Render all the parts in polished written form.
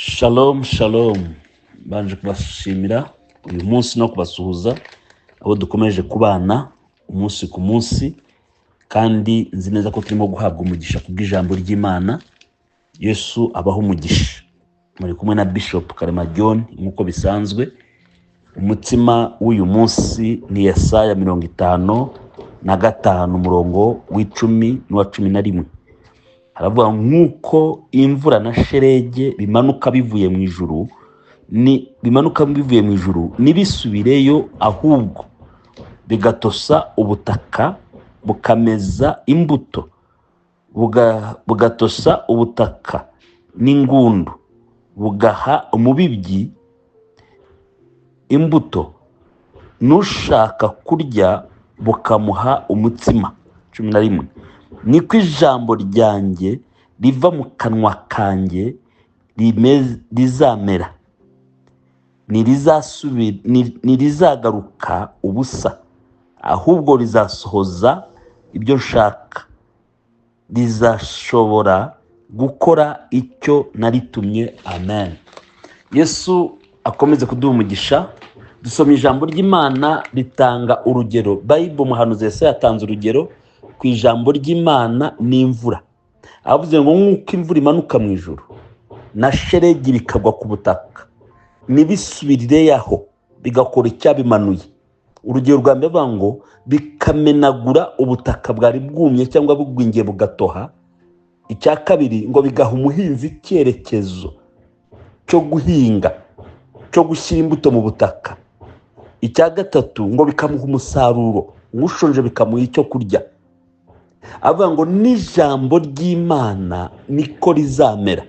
Shalom shalom, mbanje kubashimira uyu munsi no kubasuhuza abo dukomeje kubana umunsi ku munsi, kandi nzi neza ko turimo guhabwa umugisha kubw'ijambo ry'Imana. Yesu abaho umugisha. Muri kumwe na Bishop Karema John nk'uko bisanzwe. Umutsima w'uyu munsi ni Yesaya 55 umurongo w'10 n'uwa 11. Haravuga nk'uko imvura na sherege bimanuka bivuye mu ijuru, ni bimanuka bivuye mu ijuru ntibisubireyo, ahubwo bigatosa ubutaka bukameza imbuto, bugatosa ubutaka n'ingundu, bugaha umubibyi imbuto, n'ushaka kurya bukamuha umutsima. 11, niko ijambo ryanjye riva mu kanwa kanjye rizamera, ntirizagaruka ubusa, ahubwo rizasohoza ibyo nshaka, rizashobora gukora icyo naritumye. Amen. Yesu akomeze kuduha umugisha. Dusoma ijambo ry'Imana ritanga urugero. Bible, umuhanuzi Yesaya yatanze urugero ku ijambo ry'Imana n'imvura. Avuze ngo nk'uko imvura imanuka mu ijuru na sheregi bikagwa ku butaka ntibisubirireyaho, bigakora icyabimanuye. Urugero rwa mbere bavuga ngo bikamenagura ubutaka bwari bwumye cyangwa bugwingiye bugatoha. Icya kabiri ngo bigaha umuhinzi icyerekezo cyo guhinga, cyo gushyira imbuto mu butaka. Icya gatatu ngo bikamuha umusaruro, ushonje bikamuha icyo kurya. Avuga ngo n'ijambo ry'Imana niko rizamera.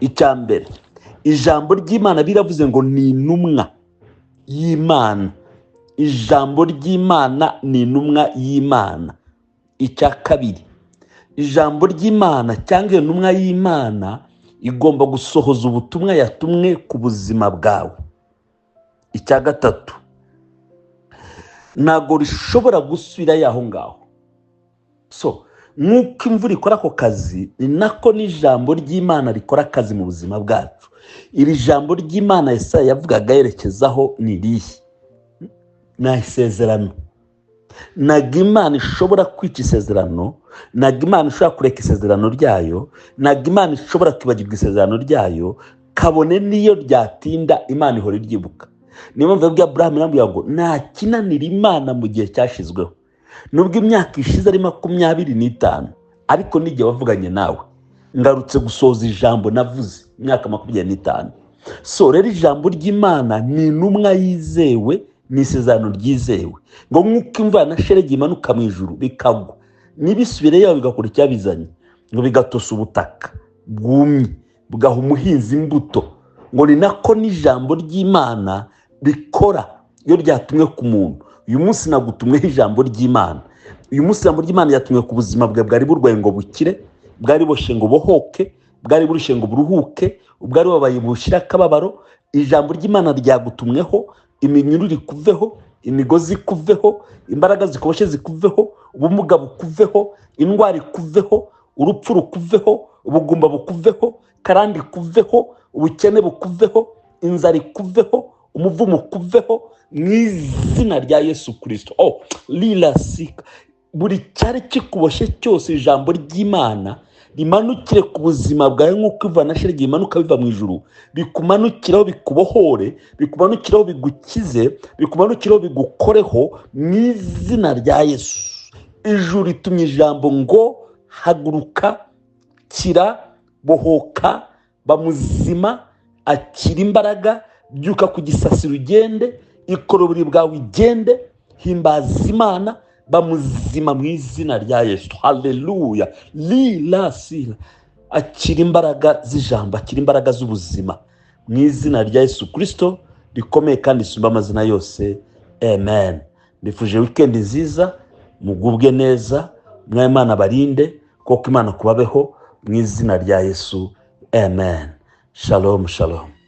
Icya mbere, ijambo ry'Imana biravuze ngo ni intumwa y'Imana. Ijambo ry'Imana ni intumwa y'Imana. Icya kabiri, ijambo ry'Imana cyangwa iyo ntumwa y'Imana igomba gusohoza ubutumwa yatumwe ku buzima bwawe. Icya gatatu, ntabwo rishobora gusubira yaho ngaho. So nk'uko imvura ikora ako kazi, ni nako n'ijambo ry'Imana rikora akazi mu buzima bwacu. Iri jambo ry'Imana Yesaya yavugaga yerekezaho ni irihe? Ni isezerano. Ntabwo Imana ishobora kwica isezerano, ntabwo Imana ishobora kureka isezerano ryayo, ntabwo Imana ishobora kwibagirwa isezerano ryayo, kabone n'iyo ryatinda Imana ihora iryibuka. Niyo mpamvu yabwiye Aburahamu, iramubwira ngo nta kinanira Imana mu gihe cyashyizweho. Nubwo imyaka ishize ari 25, ariko n'igihe wavuganye nawe ngarutse gusohoza ijambo navuze imyaka 25. So rero ijambo ry'Imana ni intumwa yizewe, ni isezerano ryizewe. Ngo nk'uko imvura na sheregi imanuka mu ijuru bikagwa ntibisubireyo, bigakora icyabizanye, ngo bigatosa ubutaka bwumye bugaha umuhinzi imbuto, ngo ni nako n'ijambo ry'Imana rikora iyo ryatumwe ku muntu. Uyu munsi nagutumweho ijambo ry'Imana. Uyu munsi ijambo ry'Imana ryatumwe ku buzima bwawe bwari burwaye ngo bukire, bwari boshye ngo bohoke, bwari burushye ngo buruhuke, ubwari bubabaye bushyire akababaro. Ijambo ry'Imana ryagutumweho, iminyururu ikuveho, imigozi ikuveho, imbaraga zikuboshye zikuveho, ubumuga bukuveho, indwara ikuveho, urupfu rukuveho, ubugumba bukuveho, karande ikuveho, ubukene bukuveho, inzara ikuveho, umuvumo ukuveho, mu izina rya Yesu Kristo. Oh, lirasika buri cyari kikuboshye cyose, ijambo ry'Imana rimanukire ku buzima bwawe nk'uko iva na sheregi imanuka biva mu ijuru, bikumanukiraho bikubohore, bikumanukiraho bigukize, bikumanukiraho bigukoreho mu izina rya Yesu. Ijuru ritumye ijambo ngo haguruka, kira, bohoka, bamuzima, akira imbaraga, byuka ku gisasiro ugende, ikora uburiri bwawe ugende, himbaza Imana, bamuzima mu izina rya Yesu. Haleluya. Lirasira, akira imbaraga z'ijambo, akira imbaraga z'ubuzima mu izina rya Yesu Kristo rikomeye kandi risumba amazina yose. Amen. Mbifuje wikendi nziza, mugubwe neza, mwami Imana barinde, kuko Imana kubabeho mu izina rya Yesu. Amen. Shalom shalom.